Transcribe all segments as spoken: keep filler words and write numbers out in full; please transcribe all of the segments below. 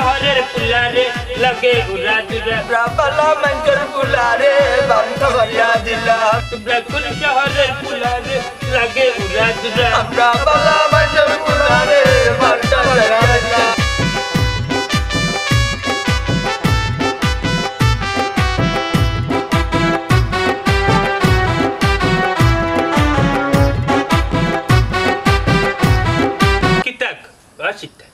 শহরের ফুলারে লাগে উড়া দুরা। আমরা বালা মানষর ফুলারে বান্তা বানিয়া দিলাম। তোমরা কোন শহরের ফুলারে লাগে উড়া দুরা। আমরা বালা মানষর ফুলারে বান্তা বানিয়া দিলাম। কিতাক, অ সিতাই।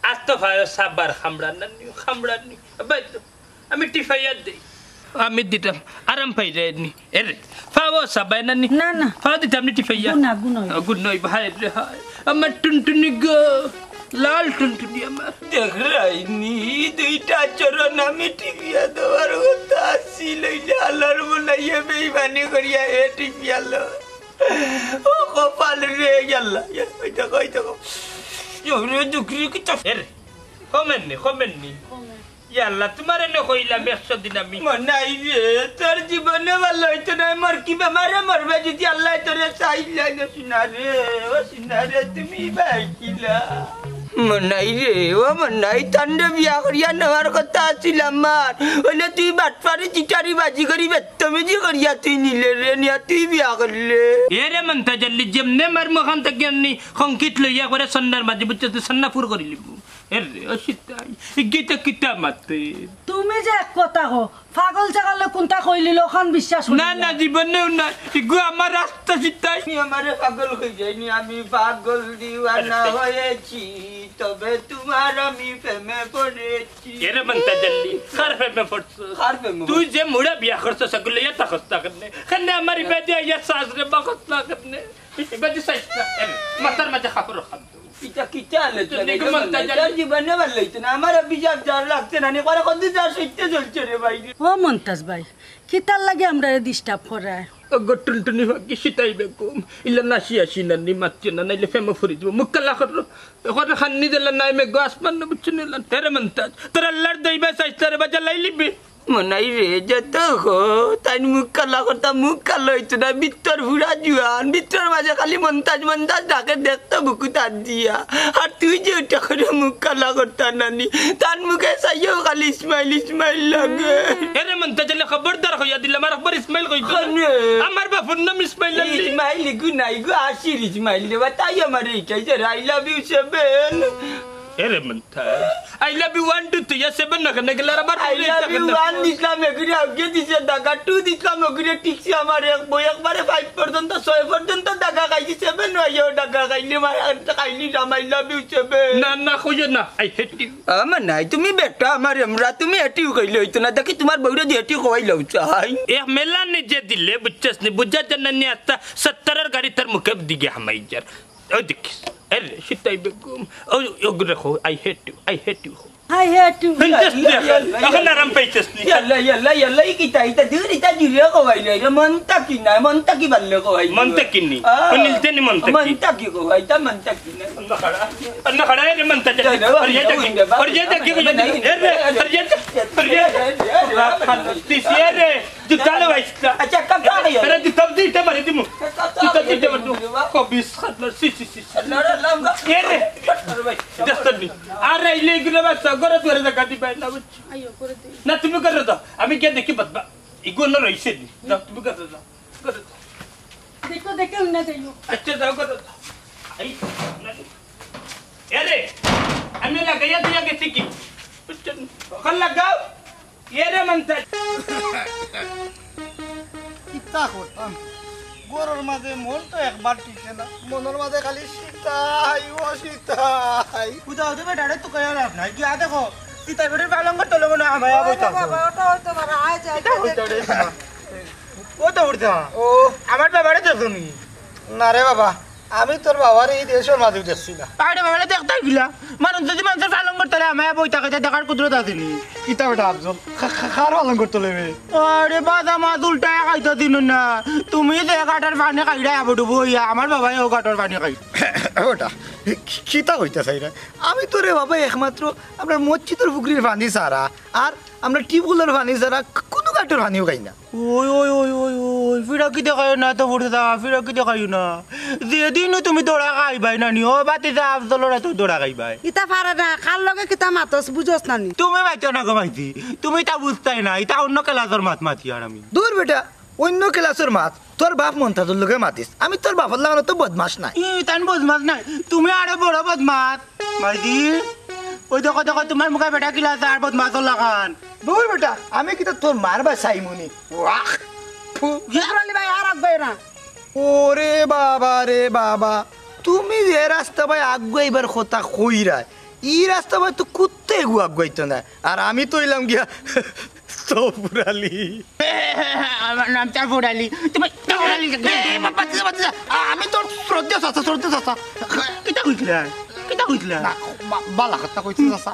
আজ তো ভাই সাবার খামড়া নানি, খামড়া নি। ভাই তো, আমি টিফাইয়া দেই। আমি দিতাম, আরাম পাই রে নি। এরে, ফাও সাবাই নানি। না, না। ফাও দিতাম নি টিফাইয়া। গুনা, গুনা অইবো। গুনা অইবো, হায় রে হায়। আমার টুনটুনি গো, লাল টুনটুনি আমার। দেখরায়নি, দুইটা চরণ আমি টিপিয়া দেওয়ার কথা আছিল, অইলে আল্লার মনাইয়ে বেইমানি করিয়া হে টিপিয়ালো। ও কপাল রে, ইয়াল্লা, ইয়াল্লা, ওই দেখো, ওই দেখো। জোরে দুকরি কিতা? এরে, কমেননি, কমেননি। ইয়াল্লা, তুমারে না কইলাম একশো দিন আমি। মনাই রে, তোর জীবনে ভালা অইতো নায়, মর কি বেমারে মরবে যদি আল্লায় তোরে চাইলাই না, সোনা রে, ও সোনা রে, তুমি ভাই কিলা? মনাই রে, ও মনাই, তানরে বিয়া করিয়া নেওয়ার কথা আছিল আমার। অইলে তুই বাটপারি, চিটারি, বাজি করি, বেত্তমিজি করিয়া তুই নিলে রে, নিয়া তুই বিয়া করলে। এরে মন্তাজ আলী, যেমনে মার মুখান থাকি আননি, খংকিত লইয়া করে সন্নার মাঝে বুঝছস তো, সন্না ফুর করি লিবু। এরে, ও সিতাই, ইগিতা কিতা মাতে? তুমি যে এক কথা কও, পাগল ছাগলে কোনটা কইলিল, ওখান বিশ্বাস করি না, না। না, জীবনেও না। ইগু আমার রাস্তা সিতাই। তুমি আমারে পাগল কই যাইনি, আমি পাগল দিওয়ানা আরে, হয়েছি, তবে তোমার আমি প্রেমে পড়েছি। এরে মন্তাজ আলী, কার প্রেমে পড়ছস? কার প্রেমে তুই পড়ছস? যে মুড়া বিয়া করছস, সেগুলো ইয়া থাকস না কেনে? কেনে আমার ইবাদি আইয়া সাজরে বাকস না কেনে? ইবাদি সাইস না। এরে, মাথার মাঝে কাপড় খান। ইটা কিতা আলে তো তুমি দেখো মন্তাজ আলী। তার জীবনে ভালা অইতো না। আমার অভিশাপ যার লাগছে না, নি করে কত যার সইতে চলছে রে ভাই। ও মন্তাজ ভাই, কিতার লাগি আমরারে disturb করায়? ও গো টুনটুনি ফাকি সিতাই বেগম, ইলা নাসি আসি নানি মাতছে না, নাইলে প্রেমে পড়ি যাইবো। মুখ কালা করো, এখন খান্নি দিলা নাই মেঘ আসমান না বুঝছো নিলা। এরে মন্তাজ, তোর আল্লার দইবা চাইস্তা রে বাজা লাইলিবি। মনাই রে, যত কো, তাইন মুখ কালা করতা, মুখ কালা অইতো না, ভিতর ফুরা জুয়ান, ভিতর মাঝে খালি মন্তাজ মন্তাজ ডাকে দেখতো বুকু তার দিয়া। আর তুই যে ওটা করে মুখ কালা করতা নানি, তার মুখে চাইও খালি smile smile লাগে। এরে মন্তাজ আলী, খবরদার কইয়া দিলাম, আর একবার smile কইতো না। কেনে? আমার বাপর নাম ইসমাইল আলী। ইসমাইল ইগু না, ইগু আশির ইসমাইল রে বা, তাই আমার এই চাইছে, I love you seven। এরে Montaj, I love you one, two, three, আর seven না কেনে গেলে আর আমার I love you one দিছলাম এগুরে আগে দিছে দাগা, two দিছলাম এগুরে টিকছে আমার এক বই, একবারে five পর্যন্ত, ছয় পর্যন্ত দাগা খাইছি, seven অইয়াও দাগা খাইলি, মার খাইলি নাম I love you seven। না, না, কইও না, I hate you। আমার নাই, তুমি বেটা, আমার আমরা, তুমি এটিও কইলে অইতো না, দেখি তোমার বউরে দিয়ে এটিও কওয়াই লও চাই। এক মেলা নিজে দিলে, বুঝছস নি, বুঝা যায় না নি, আস্তা সত্তরের গাড়ি তার মুখে দিকে হামাই যার। ওই দেখিস, এরে, সিতাই বেগম, ওই, ওগুরে কও, I hate you, I hate you। I hate you। হুনছস নি? এখন আরাম পাইছস নি? ইয়াল্লা, ইয়াল্লা, ইয়াল্লা, ই কিতা, ইতা দূর, ইতা দূরে কওয়াইলে, রে মন্তাকি না, মন্তাকি বাল্লে কওয়াইলে। মন্তাকি নি? আ, ও নীলতে নি মন্তাকি? মন্তাকি কওয়াইতা, মন্তাকি না। অন্য খাড়া, অন্য খাড়া, এরে মন্তাকি। যাই রে, আর ইয়ে যাই দেখি, রে, আর ইয়ে দেখি, নাই, নাই, এরে, নাই, আর ইয়ে, আর ইয়ে, নাই, নাই, নাই, নাই, নাই। তিসি এরে। জুতা লওয়াইস না। আচ্ছা, কাকা আইও। আরে, জুতা দিতে মারি দিমু। কাকা জুতা দিতে আইও। মারি দিমু। কবিস খাতনা, সি, সি, সি, সি। আল্লাহ রে, আল্লাহ, আল্লাহ। এ রে। আরে ভাই। দেখতে নি। আর এই লেগুলো বাস, ঘরে দুয়ারে জাগা দিবায় না, বুঝছো? আইও, করে দিই। না, তুমি করে দাও। আমি গিয়া দেখি বাদবা। ইগু না রইছে নি। যাও, তুমি করে দাও। করে দাও। দেখো, দেখো, না যাইও। আচ্ছা, যাও, করে দাও। এই, না। এরে, আমি লাগাইয়া দিয়া গেছি কি? বুঝছেন? ওখান লাগাও। এরে মন্তাজ। কিতা করতাম? ঘরর মাঝে মন তো একবার টিকে না, মনর মাঝে খালি সিতাই, ও সিতাই। উদা উদা বেটারে তো কইয়া লাভ নাই, গিয়া দেখো, সিতাই বেটার পালঙ্গর তলে মনে হয় আমায় ওই রে বইতা বাবা, আছে। ওটা হইতে পারে, আয়, আয়, কিতা আয়, হইতে পারে? ও তো উঠতা। ও। আমার বাবারে দেখছো নি? না রে বাবা, আমি তোর বাবারে এই দেশর মাঝে দেখছি না। আরে বাবারে দেখতাই গিলা। মানুষ যদি মানুষের পালঙ্গর তলে আমায় বই থাকে, তে দেখার কুদরত আছে নি? কিতা বেটা আফজল? খা-, খা-, খার পালঙ্গর তলে বে? আরে বাদা মাছ উল্টায় খাইতে দিন না। তুমি যে ঘাটর পানি খাইরা আবু ডুবু হইয়া, আমার বাবায় ও ঘাটর পানি খাই। ওটা, কি-, কিতা কইতা চাই না? আমি তো রে বাবা একমাত্র আমরা মসজিদর পুকুরির পানি ছাড়া আর আমরা টিউবওয়েলর পানি ছাড়া কোনো আটর পানিও খাই না। ওই, ওই, ওই, ওই, ওই, ফিরাকি দেখাইও না তো, ফুরসা, ফিরাকি দেখাইও না। যেদিনও তুমি দৌড়া খাইবায় না নি, ও বাতি যা আফজলর তো দৌড়া খাইবায়। ইতা পারে না, কার লগে কিতা মাতস বুঝস না নি? তুমি মাতিও না গো মাইজি, তুমি ইতা বুঝতায় না, ইতা অন্য ক্লাসর মাত মাতি আর আমি। দূর বেটা, অন্য ক্লাসর মাত, তোর বাপ মন্তাজর লগে মাতিস, আমি তোর বাপর লাখান তো বদমাশ নায়। ই, তাইন বদমাশ নায়, তুমি আরো বড় বদমাশ। মাইজি, ওই দেখো, দেখো, তোমার মুখে বেটা কিলা আছে আর বদমাশর লাখান। দূর বেটা, আমি কিতা তোর মার বায় চাইমুনি? ওয়াক! ফু। ইয়া। ইব্রাহিম ভাই, আর আগুয়াইও না। ওরে বাবা রে বাবা, তুমি যে রাস্তা বায় আগুয়াইবার কথা কইরায়, ই রাস্তা বায় তো কুত্তা এগু আগুয়াইতো না। আর আমি তো অইলাম গিয়া সফুর আলী। আমার নাম সফুর আলী। তুমি সফুর আলী। এ, এ, বাদ দে, বাদ দে। আ-, আমি তোর শ্রদ্ধেয় চাচা, শ্রদ্ধেয় চাচা। কিতা কইছিলা? কিতা কইছিলা? না, বা-, বালা কথা কইছি চাচা।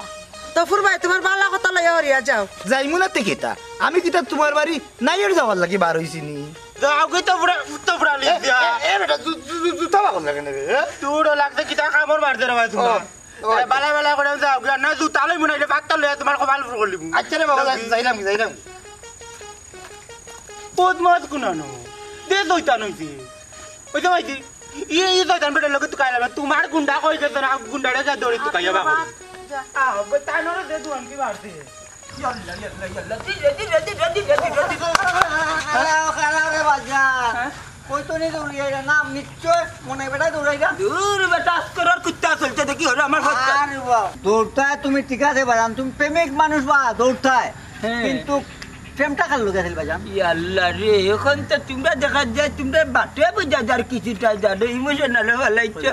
তফুর ভাই, তোমার বালা কথা লইয়া হরিয়া যাও। যাইমু না তে কিতা? আমি কিতা তোমার বাড়ি নাইর যাওয়ার লাগি বার অইছি নি? যাও গি তো ফুরা, তো ফুরা এ, লিখিয়া। এ, এ বেটা, জু-, জু-, জু-, জুতা বাগন লাগে না রে, এ? তোর লাগতে কিতা কামড় মারতে রে ভাই তোমরা? ও, ও, এ, আচ্ছা। বালা বালা করে যাও গি, আর না জুতা লইমু না, ইলে পাত্তা লইয়া তোমার কপাল ফুর করিলিমু। আচ্ছা রে বাবা, যাও গি। যাইলাম, যাইলাম। বদমাশ কুনানো। দে শয়তান অইছে। ওই তো ভাইজি, ই, ই শয়তান বেটার লগে তুকাইলাম না। তোমার গুন্ডা কই গেছে না, গুন্ডারে যা দৌড়ি তুকাইয়া বাবা। যা। আহ, বে-, তাই নরে দে দুয়ান কি মারছে। ইয়াল্লা, ইয়াল্লা, ইয়াল্লা, ধীরে, ধীরে, ধীরে, ধীরে, ধীরে, ধীরে। খাড়াও, খাড়াও রে বাজান। হ্যাঁ? কই তো নি দৌড়াইরা না, নিশ্চয় মনে বেটা দৌড়াইরা। দূর বেটা, আজকের আর কুত্তা চলছে দেখি হলো আমার হচ্ছে। আরে বাবা, দৌড়তায় তুমি ঠিক আছে বাজান, তুমি প্রেমিক মানুষ বা দৌড়তায়। হ্যাঁ। কিন্তু প্রেমটা কার লগে আছিল ভাইজান? ইয়াল্লা রে, এখন তো তোমরা দেখা যায়, তোমরা বাটে বুঝা যার কিছুটা জানো, ইমোশনাল ফালাইছো।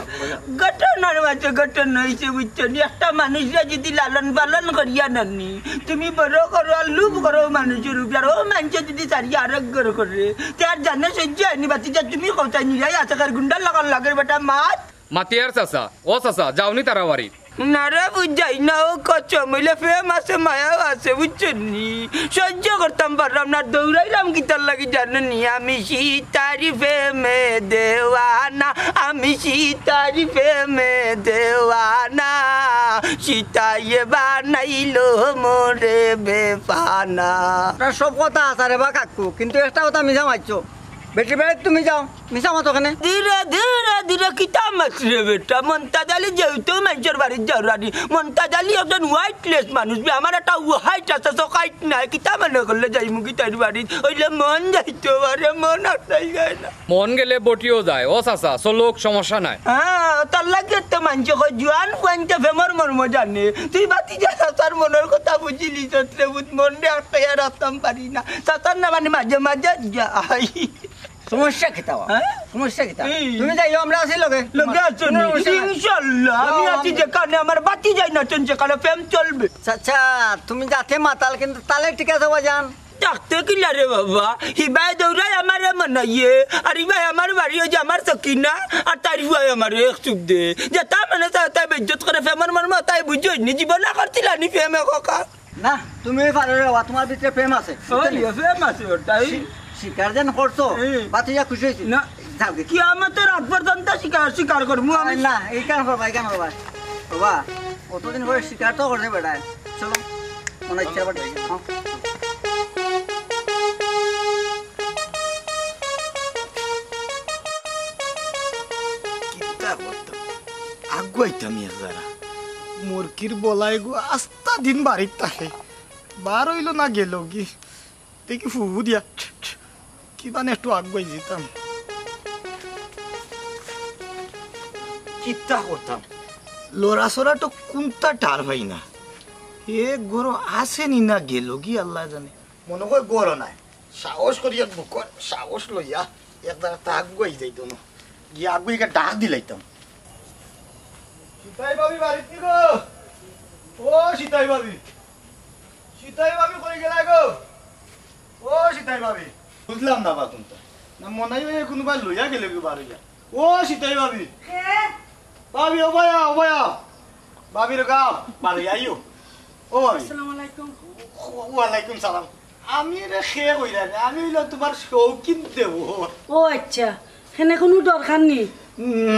ঘটনার মাঝে ঘটনা অইছে, বুঝছো নি? একটা মানুষরে যদি লালন পালন করিয়া নানি, তুমি বড় করো আর লোভ করো মানুষর উপরে, আর ও মানুষে যদি সারিয়া আরোগ্য করে, তে আর জানো সহ্য অয়নি, বাতি যা তুমি কোথায় নিয়ে আসে কার গুন্ডার লাগার লাগের বেটা মাত। মাতিয়ার চাচা, ও চাচা, যাওনি তারা বাড়ি। না রে, বুঝাই না, ও কচম অইলে প্রেম আছে, মায়াও আছে, বুঝছো নি? সহ্য করতাম পারলাম না, দৌড়াইলাম কিতার লাগি জানো নি? আমি সীতারি প্রেমে দেওয়ানা, আমি সীতারি প্রেমে দেওয়ানা, সীতায়ে বানাইলো মোরে বেপানা। আপনার সব কথা আছে রে বা কাকু, কিন্তু একটা কথা মিছা মারছো। বেটি বেড়ে তুমি যাও, মিছা মাতো কেনে? ধীরে, ধীরে, ধীরে, কিতা মাতরে বেটা? মন্তাজ আলী যেহেতু মাইনষর বাড়িত যাও রানি, মন্তাজ আলী একজন ওয়াইটলেস মানুষ, বে আমার একটা ওয়াইট আছে, সকাইট নাই, কিতা মনে করলে যাইমু কিতার বাড়িত? অইলে মন যাইতো পারে, মন আটকাই যায় না। মন গেলে বটিও যায়, ও চাচা, চলুক, সমস্যা নাই। হ্যাঁ, তার লাগে তো মানষে কয়, জুয়ান ফুয়াইন্তে প্রেমর মর্ম জানে। তুই বাতি যা চাচার মনর কথা বুঝিলি, সত্রে বুধ মন রে আটকাইয়া রাখতাম পারি না। চাচার না মানে মাঝে মাঝে যাই। সমস্যা কিতা বা? হ্যাঁ? সমস্যা কিতা? এই। তুমি যাইও, আমরা আছি লগে। লগে আছো কোনো নি? সমস্যা নাই। ইনশাআল্লাহ, আমি যাও, আছি আমি যেখানে আমার বাতি যাই না, চল যেখানে প্রেম চলবে। আচ্ছা, আচ্ছা, তুমি যাতে মাতাল, কিন্তু তালে ঠিক আছে বাজান। থাকতে কিলা রে বাবা, হিবায় দৌড়ায় আমারে মনাইয়ে, আর হিবায় আমার বাড়ি অইছে আমার সকিনা, আর তার হিবায় আমারে এক চুপ দে। যেতা মানে তা, তাই বেইজ্জত করে প্রেমর মর্ম, তাই বুঝছইন নি, জীবন না করছিলা নি প্রেমে ককা। না, তুমি পারো রে বাবা, তোমার ভিতরে প্রেম আছে। ওই, প্রেম আছে ওটাই। স্বী-, স্বীকার যেন করছো, হুম। বাতিজা খুশি অইছি। না, যাও গি। কিয়ামতর আগ পর্যন্ত স্বীকার, স্বীকার করমু আমি। আরে না, এই কাম করবা, এই কাম করবা। বাবা, অতদিন পরে স্বীকার তো করছে বেটায়। চলো, মনে ইচ্ছা আবার দেখি। হ্যাঁ। কিতা করতাম? আগুয়াইতাম এক জারা। মুরগির বলাই গো, আস্তা দিন বাড়িত থাকে। বার অইলো না গেলো গি। দেখি ফুফু দিয়া। কিবা না একটু আগুয়াই দিতাম। কিতা করতাম? লড়াচড়া তো কুনটা ঠার পাই না। এ ঘরো আছে নি না গেলো গি আল্লায় জানে। মনো কয় ঘরো নাই। সাহস করিয়া বুকর সাহস লইয়া এক জাগাত আগুয়াই যাইতো না। গিয়া আগুয়াইয়া ডাক দিলাইতাম। সিতাই ভাবি বাড়িত নি গো? ও সিতাই ভাবি। সিতাই ভাবি কই গেলা গো? ও সিতাই ভাবি। বুঝলাম না বা কুনটা। না মনাই ভাই কুনবা লইয়া গেলে গো বারইয়া। ও সিতাই ভাবি। কে? ভাবি, ও ভাইয়া, ও ভাইয়া। ভাবির গাও, বাড়ি আইও। ও ভাবি। আসসালামু আলাইকুম। ওয়ালাইকুম সালাম। আমি রে খে কইরা রে, আমি অইলাম তোমার শৌখিন দেওর। ও আচ্ছা, হেনে কুনু দরকার নি?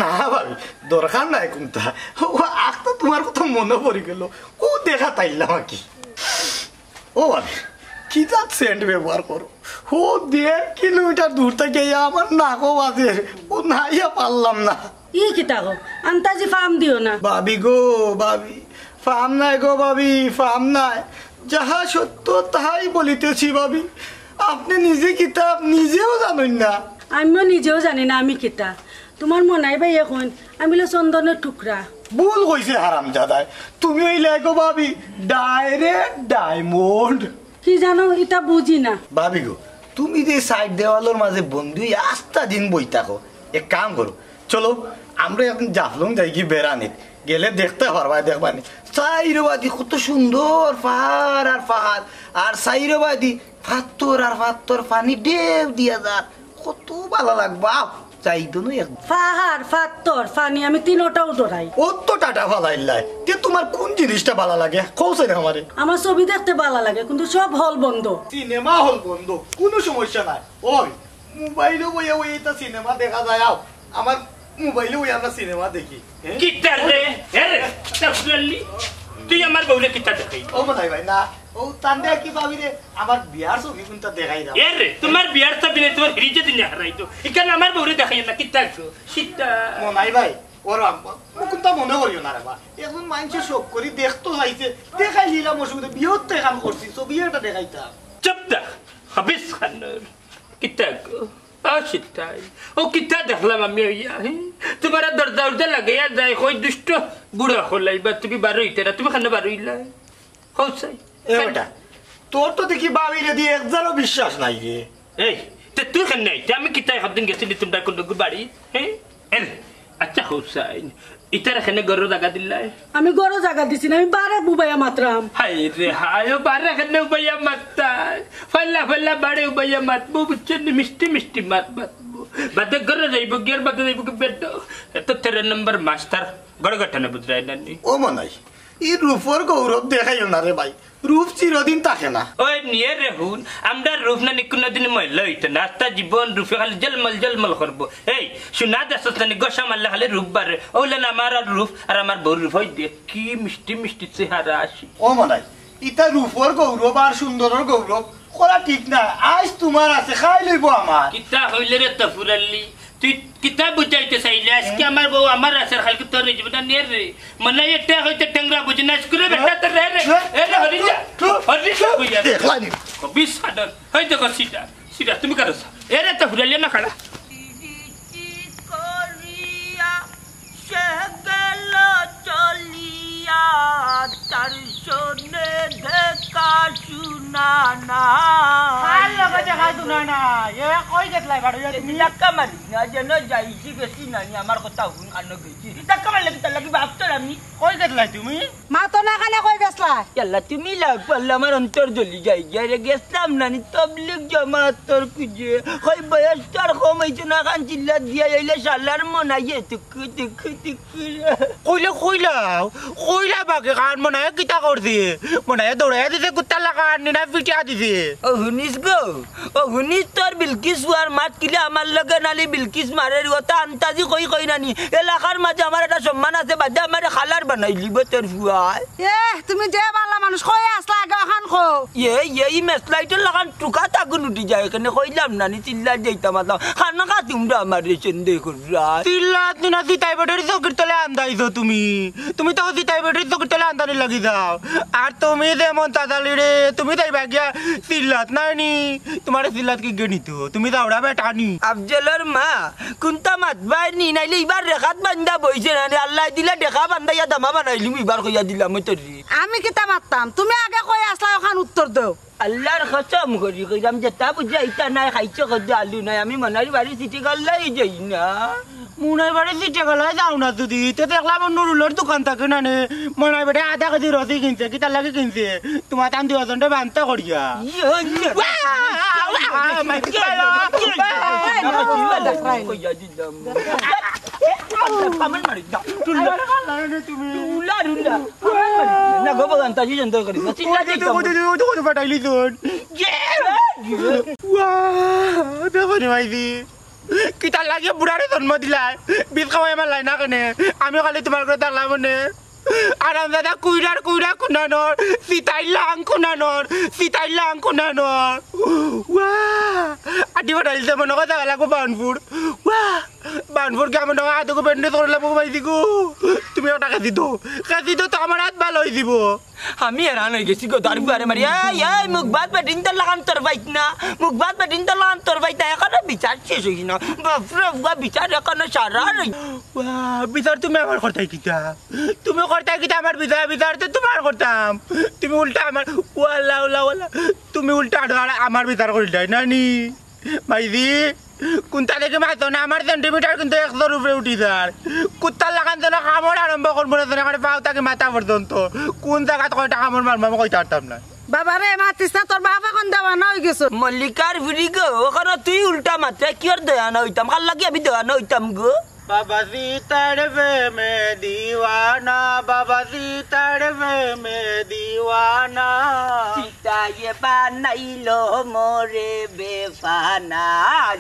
না ভাবি, দরকার নাই কুনটা। ও আখতা তোমার কথা মনো পড়ি গেলো। ও দেখা তাইলাম আর কি। ও ভাবি, কিতা সেন্ট ব্যবহার করো? ও দেড় কিলোমিটার দূর থাকি আইয়া আমার নাকো বাজের, ও নাইয়া পারলাম না। ই কিতা গো, আন্তাজি ফাম দিও না। ভাবি গো, ভাবি, ফাম নাই গো ভাবি, ফাম নাই। যাহা সত্য তাহাই বলিতেছি ভাবি। আপনে নিজে কিতা নিজেও জানইন না। আমিও নিজেও জানি না আমি কিতা। তুমার মনাই ভাইয়ে কইন, আমি অইলে চন্দনর টুকরা। ভুল কইছে হারামজাদায়। তুমি অইলায় গো ভাবি, direct diamond। কি জানো, ইতা বুঝি না। ভাবি গো, তুমি যে সাইড দেওয়ালর মাঝে বন্দি অইয়া আস্তা দিন বই থাকো, এক কাম করো, চলো, আমরা এখন জাফলং যাইগি বেড়ানিত, গেলে দেখতে পারবায়, দেখবায়নি। চাইরোবাদি কত সুন্দর পাহাড় আর পাহাড়, আর চাইরোবাদি পাত্থর আর পাত্থর, পানি ঢেউ দিয়া যার, কত ভালা লাগবো। আও, যাই দুনো এক। পাহাড়, পাত্থর, পানি, আমি তিনোটাউ ডরাই। ও তো টাটা ফালাইলাই। তে তুমার কোন জিনিসটা ভালা লাগে? কও চাইন আমারে। আমার ছবি দেখতে ভালা লাগে, কিন্তু সব হল বন্ধ। সিনেমা হল বন্ধ, কোনো সমস্যা নাই। ওই, মোবাইলো বইয়া বইয়া ইতা সিনেমা দেখা যায়, আও। আমার মোবাইলো বইয়া আমরা সিনেমা দেখি। হ্যাঁ? কিতার রে? এ রে, কিতা ফুরালি? তুই আমার বউরে কিতা দেখাই? ও মনাই ভাই, না, ও তান্দে কি ভাবি রে, আমার বিয়ার ছবি কোনটা দেখাই দাও। এ রে, তুমার বিয়ার ছবি নাই, তুমার ফ্রিজে দিনে হারাই তো। ইখান আমার বউরে দেখাই না, কিতা গো? সিতা। মনাই ভাই, ওর আম-, ও কোনটা মনে করিও না রে বা। এখন মাইনষে শখ করি দেখতো চাইছে, দেখাই নিলাম অসুবিধা, বিয়ার তো এখান করছি, ছবি একটা দেখাইতাম। চুপ থাক, হাফিজ খানর। কিতা গো? ও সিতাই, ও কিতা দেখলাম আমি অইয়া, হি? তুমার দরজা উরজা লাগাইয়া যায়, কই দুষ্ট বুড়া হলাইবা, তুমি বারইতে না, তুমি কেনে বারইলায়? কও চাই। এ বেটা, তোর তো দেখি ভাবিরে দি একজারও বিশ্বাস নাই রে। এই, তে তুই কেনে আইতে? আমি কিতা একদিন গেছিনি তুমরার কুনু বাড়ি? হ্যাঁ? এল, আচ্ছা, কও চাই, ইতারে কেনে ঘরো জাগা দিলায়? আমি ঘরো জাগা দিছি না, আমি বারে উবাইয়া মাতরাম। হায় রে হায়, ও বারে কেনে উবাইয়া মাততায়? ফাল্লা ফাল্লা বারে উবাইয়া মাতবো, বুঝছো নি? মিষ্টি মিষ্টি মাত মাতবো। বাদে ঘরো যাইবো, গিয়ার বাদে যাইবো কি বেডো? এ তো তেরো নম্বর মাস্টার, ঘরো ঘটনা বুঝরায় না নি। ও মনাই, ই রূপর গৌরব দেখাইও না রে ভাই, রূপ চিরদিন থাকে না। ওই নিয়ে রে হুন, আমরার রূপ নানি কুনুদিন ময়লা অইতো না, আস্তা জীবন রূপে খালি ঝলমল ঝলমল করবো। এই, সোনা দেখছস নানি, ঘষা মারলে খালি রূপ বাড়ে। অউলান আমার আর রূপ, আর আমার বউর রূপ, ওই দেখ, কি মিষ্টি মিষ্টি চেহারা আসি। ও মনাই, ইতা রূপর গৌরব আর সুন্দরর গৌরব করা ঠিক না। আইজ তুমার আছে, কাইল অইবো আমার। কিতা কইলে রে তফুরাল্লি? তুই কিতা বুঝাইতে চাইলে? আজকে আমার বউ আমার আছে, কাইলকু তোর অইযিবো না নে রে। মনাই একটা কইতে টেংরা বুঝি না, স্কুলে বেটা তোর রে রে। এ রে, হরি যা। হরি যা, কইয়া রে। দেখলায়নি? কবি সাদর। হই দেখো সিধা। সিধা, তুমি কারো সা-, এ রে তফুরাল্লি না খাড়া। করিয়া সে গেল চলিয়া, তার সনে দেখা শুনা না। কার লগে দেখা শুনা না? এ কই গেছলায় বারইয়া তুমি? ধাক্কা মারিস না, যেন যাইছি গেছি নানি, আমার কথা হুন, কানো গেছি। ধাক্কা মারলে কিতার লাগি ভাবতো আমি। কই গেছলায় তুমি? মাতো না কেনে, কই গেছলায়? ইয়াল্লা, তুমি লাগ পারলে আমার অন্তর জ্বলি যায় গিয়া রে, গেছলাম নানি তবলিগ জমাতর খুঁজে। কই বয়স তো আর কম অইছে না, খান চিল্লা দিয়া আইলে শালার মনাইয়ে টুকু টুকু টুকু। কইলে কইলাও, কইলা বাকি খান মনাইয়ে কিতা করছে? মনাইয়ে দৌড়াইয়া দিছে কুত্তার লাখান, নি না পিটিয়া দিছে। ও হুনিস গো, ও হুনিস তোর বিলকিস ফুয়ার মাত কিলা আমার লগে নালি বিলকিস মারের কথা আন্তাজি কই কই নানি। এলাকার মাঝে আমার একটা সম্মান আছে, বাদে আমারে খালার বানাইলিবো তোর ফুয়ায়। এ, তুমি যে ভালা মানুষ, কই আছলা আগে অখান কও। এ, এ, ই মেসলাইটর লাখান টুকাত আগুন উঠি যায়, এখানে কইলাম নানি, চিল্লা যাইতাম আছলাম। খানা খা তুমরা আমার রে সন্দেহ কররা। চিল্লাত নি না, চিতাই বেটির চকির তলে আন্দাইছো তুমি। তুমি তো চিতাই বেটির চকির তলে আন্দানি লাগি যাও। আর তুমি যেমন তাতালি রে, তুমি যাইবা গিয়া চিল্লাত নায় নি। তুমারে চিল্লাত কিগে নিতো? তুমি যাওরা বেটা নি। আফজলর মা, কুন্তা মাতবায় নি, নাইলে ইবার রেখাত বান্দা বইছে না রে, আল্লায় দিলা দেখা বান্দাইয়া দামা বানাইলিমু, ইবার কইয়া দিলাম অউ তোরে। আমি কিতা মাততাম? তুমি আগে কই আছলা অখান উত্তর দেও। আল্লার কসম করি কইরাম, যেতা বুঝাইতা নায়, খাইছো কত আলু নায়, আমি মনাইর বাড়ি চিঠি গল্লাই যাই না। মনাইর বাড়ি চিঠি গল্লাই যাও না যুদি, তে দেখলাম নুরুলর দোকান থাকি নানি, মনাইর বাড়ি আধা কেজি রসি কিনছে, কিতার লাগি কিনছে? তুমার তান দুইওজনরে বান্তা করিয়া। ইয়ে, ইয়ে। ওয়া, ওয়া, ওয়া, ওয়া। কইয়া দিলাম। কামড় মারি দাও। টুল্লা। টুল্লা, টুল্লা। কামড় মারি। না গো, বাগান তাজি জন্দর করি। না, চিল্লা ওই তো, দিতাম। ওই তো, ওই তো, ওই তো ফাটাইলি তোর। ইয়ে। ওয়া, দেখো নি মাইজি। কিতার লাগি বুড়ারে জন্ম দিলায়? বিষ খাওয়াই আমার লাই না কেনে? আমি খালি তুমার ঘরে থাকলাম মনে। আরামজাদা কুইরার কুইরা কুনানোর, সিতাইর লাং কুনানোর, সিতাইর লাং কুনানোর। ওয়া, আড্ডি ফাটাইলছে মনে কথা লাগবো বানপুর। ওয়া, বানপুর কি আমার নগা আতগো ব্যান্ডেজ করে লাগবো ভাই দিগো? তুমি ওটা খেছি তো, খেছি তো, তো আমার আত ভালা অই যিবো। আমি হেরান অই গেছি গো, দারু ফুয়ারে মারি। এই, এই, মুখ বাদ বেটিন্তর লাখান তোর বাইত না, মুখ বাদ বেটিন্তর লাখান তোর বাইত না, এখনো বিচার শেষ অইছে না। বাপরে বাপ, বিচার এখনো সারা রই। ওয়া, বিচার তুমি আমার করতায় কিতা? তুমি করতায় কিতা আমার বিচার? বিচার তো তুমার করতাম। তুমি উল্টা আমার, ওয়াল্লা, ওয়াল্লা, ওয়াল্লা। তুমি উল্টা আরো আর আমার বিচার করিলায়, নানি? মাইজি, কুন্তা দেখি মাতো না, আমার সেন্টিমিটার কিন্তু একশোর উপরে উঠি যার। কুত্তার লাখান যেন কামড় আরম্ভ করবো না, যেন একেবারে পাও থাকি মাথা পর্যন্ত। কুন জাগাত কয়টা কামড় মারমু আমি কইতাম পারতাম না। বাবা রে, মাতিস না, তোর বাপ এখন দেওয়ানা অই গেছে। মল্লিকার ফুড়ি গো, ওখানে তুই উল্টা মাতরে, কিওর দেওয়ানা অইতাম? কার লাগি আমি দেওয়ানা অইতাম গো? বাবা সীতার প্রেমে দিওয়ানা, বাবা সীতার প্রেমে দিওয়ানা। সীতায় বানাইল মোরে বেফানা,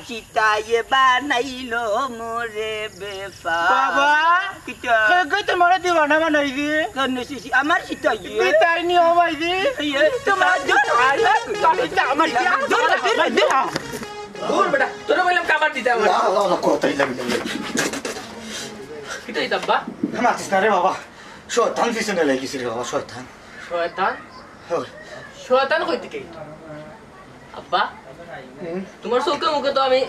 সীতায় বানাইল মোরে বেফানা। বাবা, কিতা? কে, কে তোমারে দিওয়ানা বানাইছে? কেন সি-, সি-, আমার সীতায়। সীতায় নি ও ভাইজি? এই, এই, তোমার আরে, আরে, আমার দূর, দূর, দূর। দূর বেটা, তোরে কইলাম কাবার দিতে আমার। না, না, না, কোথায় লাগি, লাগি। কিতা অইছে আব্বা? মাতিস না রে বাবা, শয়তান পিছনে লাগিছে রে বাবা, শয়তান। শয়তান? হয়। শয়তান কই থাকি? আব্বা, হুম? তোমার চোখে মুখে তো আমি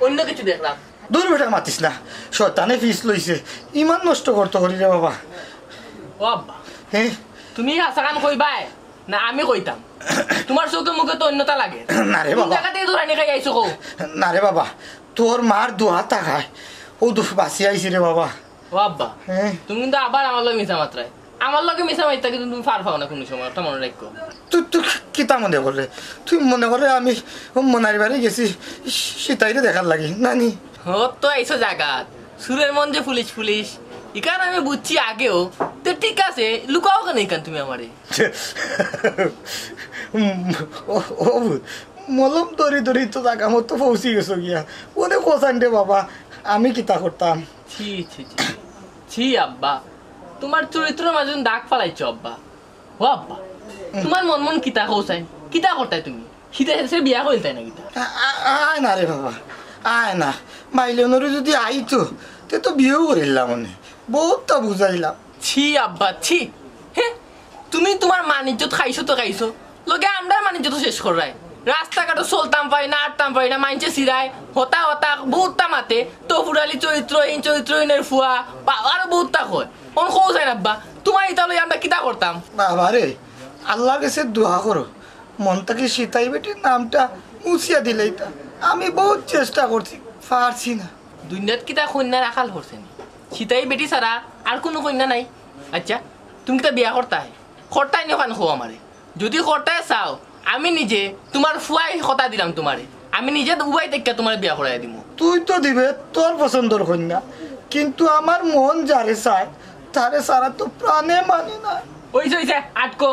অন্য কিছু দেখলাম। দূর বেটা, মাতিস না, শয়তানে পিছ লইছে, ইমান নষ্ট করতো করি রে বাবা। ও আব্বা, হ্যাঁ? তুমি হাছাখান কইবায় না আমি কইতাম? তোমার চোখে মুখে তো অন্যতা লাগে। না রে কোন বাবা। জাগাত দৌড়ানি খাই আইছো কও? না রে বাবা, তোর মার দোয়া থাকায় ও দুখ বাঁচি আইছি রে বাবা। ও আব্বা, হ্যাঁ? তুমি কিন্তু আবার আমার লগে মিছা মাতরায়। আমার লগে মিছা মাততে কিন্তু তুমি পার পাও না কুনু সময়, ওটা মনে রাখো। তুই, তুই কিতা মনে কররে? তুই মনে কররে আমি মনারি বাড়ি গেছি সীতাইরে দেখার লাগি, নানি? ও তো আইছো জাগাত, সুরের মন যে ফুলিশ ফুলিশ, ইখান আমি বুঝছি আগেও। তো ঠিক আছে, লুকাও কেনে ইখান তুমি আমারে? ও, ও, মলম ধরি ধরি তো জাগা মতো পৌঁছি গেছো গিয়া। ওরে কোথান রে বাবা, আমি কিতা করতাম? ছি, ছি, ছি। ছি আব্বা, তোমার চরিত্রর মাঝে দাগ ফালাইছো আব্বা। ও আব্বা, তোমার মন মন কিতা কও চাই? কিতা করতায় তুমি? সীতাইরে বিয়া করিলতায় না কিতা? আ-, আ-, আয় না রে বাবা, আয় না। মাইলনরে যদি আইতো, তে তো বিয়াও করিলাম অনে। বহুতটা বুঝাইলাম। ছি আব্বা, ছি। হে, তুমি তোমার মান ইজ্জত খাইছো তো খাইছো, লগে আমরার মান ইজ্জত তো শেষ কররায়। রাস্তাঘাটো চলতাম পারি না, আটতাম পারি না, মাইনষে চিরায়, হতা হতা, বহুতটা মাতে, তো ফুরালি চরিত্রহীন, চরিত্রহীনের ফুয়া, বা-, আরো বহুতটা কয়। অন কও চাই না আব্বা, তোমার ইতা লই আমরা কিতা করতাম? বাবা রে, আল্লাহর গেছে দোয়া করো, মন থাকি সীতাই বেটির নামটা মুছিয়া দিলাইতা। আমি বহুত চেষ্টা করছি, পারছি না। দুনিয়াত কিতা কইন্যার আকাল করছে নি? সীতাই বেটি ছাড়া আর কুনু কইন্যা নাই? আচ্ছা, তুমি কিতা বিয়া করতায়? করতায় নি অখান কও আমারে। যদি করতায় চাও, আমি নিজে তোমার ফুয়ায় কথা দিলাম তোমারে। আমি নিজে উবাই থাকিয়া তোমারে বিয়া করাইয়া দিমু। তুই তো দিবে তোর পছন্দর কইন্যা, কিন্তু আমার মন যারে চায়, তারে ছাড়া তো প্রাণে মানি না। অইছে, অইছে, আটকো।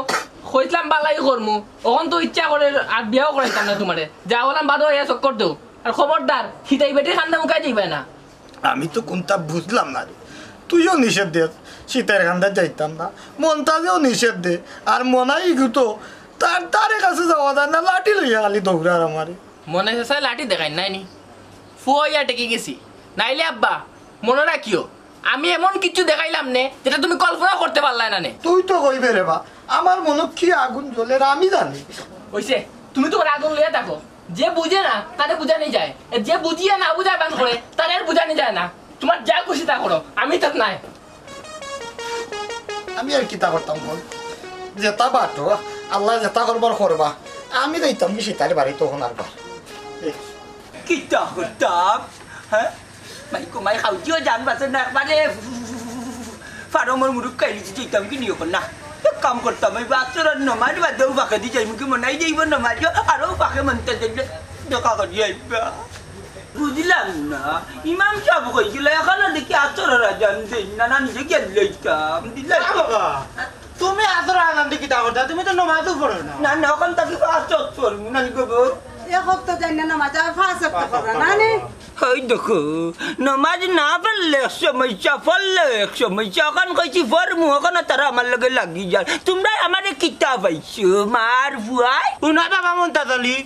কইছলাম বালাই করমু, অখন তো ইচ্ছা করে আর বিয়াও করাইতাম না তোমারে। যা বললাম বাদো অইয়া চক্কর দেও। আর খবরদার, সীতাই বেটির কান্দা মুখায় যাইবায় না। আমি তো কুনতা বুঝলাম না রে। তুইও নিষেধ দে, সীতাইর কান্দাত যাইতাম না। মন্তাজেও নিষেধ দে। আর মনাই ইগু তো তার, তারে কাছে যাওয়া যায় না, লাঠি লইয়া খালি দৌড়ার আমারে। মনে চায় লাঠি দেখাইন নায় নি? ফুয়া অইয়া টেকি গেছি। নাইলে আব্বা, মনো রাখিও, আমি এমন কিচ্ছু দেখাইলাম নে, যেটা তুমি কল্পনাও করতে পারলায় না নে। তুই তো কইবে রে বা, আমার মনো কি আগুন জ্বলের আমি জানি। অইছে, তুমি তোমার আগুন লইয়া থাকো। যে বুঝে না, তারে বুঝানি যায়। এ, যে বুঝিয়া না বুঝার ভান করে, তারে আর বুঝানি যায় না। তোমার যা খুশি তা করো, আমি তাত নাই। আমি আর কিতা করতাম বল? যেতা বাটো, আল্লায় যেতা করবার করবা। আমি যাইতাম কি সীতার বাড়িত অখন আরবার। এ। কিতা করতাম? হ্যাঁ? মাই কো মাই খাউজিও জান বাঁচে না একবারে। ফারমর মুরুখ খাইলিছি, যাইতাম কি নি অখন না? এক কাম করতাম, অউ আছরর নমাজ বাদেউ ফাঁকেদি যাইমু কি মনাই যাইবো নমাজ, আরো ফাঁকে মন্তাজ দেখা করি আইবা। বুঝলাম না, ইমাম সাব কইছিল, এখনো দেখি আছরর আজান দেইন না, না নিজে গেল লইতাম, দিলাম। না বাবা, তুমি আছরর আজান দি কিতা করতায়? তুমি তো নমাজও পড়ো না। না, না, অখন থাকি পাঁচ ওয়াক্ত পড়মু, না নি গো বউ? এক ওয়াক্ত যাই না নমাজ, আর পাঁচ ওয়াক্ত পড়ো না নি? ওই দেখো, নমাজ না পড়লে এক সমস্যা, পড়লে এক সমস্যা। অখন কইছি পড়মু, অখনো তারা আমার লগে লাগি যার। তুমরা আমারে কিতা পাইছো, মার ফুয়ায়? হুনো বাবা মন্তাজ আলী,